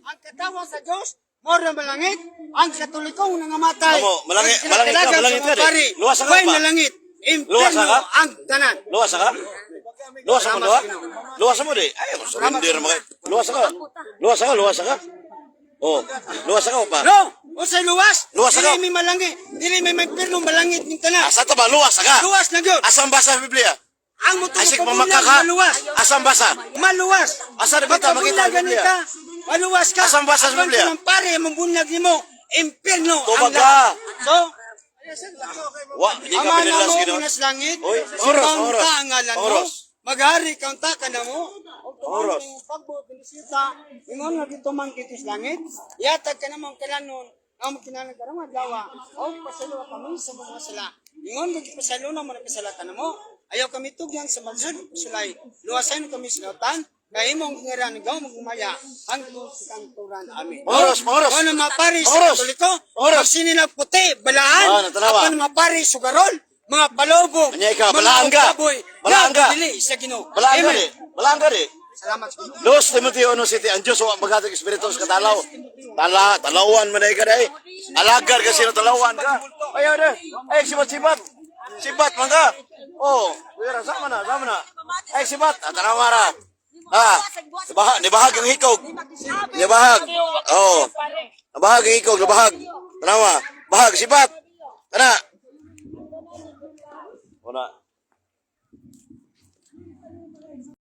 Ang katawan sa Dios mao ra malangit, ang Katolikong nangamatay. Amo, malangit ka, Nagkilalagan malangit sa ka mga di. pari, Luwas ka way pa. nalangit. Luwas Impierno ka? ang tanan. Luwas ka? Luwas mo luwa? Luwas mo di. Ay, mo surrender mo. Luwas ka. Luwas ka, luwas ka. Oh, luwas ka pa. No, unsay luwas? Luwas Dili ka. may malangit, dili may impierno, malangit ning tanan. Asa ta ba luwas ka? Luwas na gyud. Asam basa sa Biblia? Ang mo Ay, sig tumo mamaka ka. maluwas. Asam basa? Maluwas. Asa na kita makita Pagkabunyag ang Biblia? ka, maluwas ka. Asan ba sa Apan Biblia? kung ang pare mong nimo, impierno ang Tubag ka. lahat. So, Wa, di ka Ama na pinilas mo Ginoo. nga sa langit, Oy, oras, simbang oras. ta ang ngalan mo, Oras. maghari kang ta ka na mo, ug tuman Oras. ang pagbuot ng bisita, ingon nga gituman dito sa langit, yatag ka namang kalanon, ang kinahanglan karong adlaw, og pasalo kami sa mga sala. Ingon nga gipasalo na mo nagkasala ka na mo, ayaw kami tugyan sa magsud sulay, luwasan kami sa lautan, kay imong ngaran gaw magumaya hangtod sa kangturan. Amen. Oras, oras. Ano mga pari sa Oras. Katoliko, Oras. magsininag puti, balaan, Ah, natanawa. apan mga pari sugarol, mga palobo, Anya ikaw, mga balaan ka. baboy, Balaan ka. Dili sa Ginoo. Balaan ka Amen. di. Balaan ka di. Salamat sa Ginoo. Dos Timoteo 1:7, ang Diyos wa maghatag espiritu sa katalaw. Tala, talawan man ay ka day. Alagar ka sino talawan ka. Ayaw de. Ay sibat sibat. Sibat man ka. Oh, kuya sama na, sama na. Ay sibat, ah, tanawa ra. Ah, nibahag, nibahag ang hikog. Nibahag. Oh. Nabahag ang hikog, nabahag. Tanawa. Bahag sibat. Tana.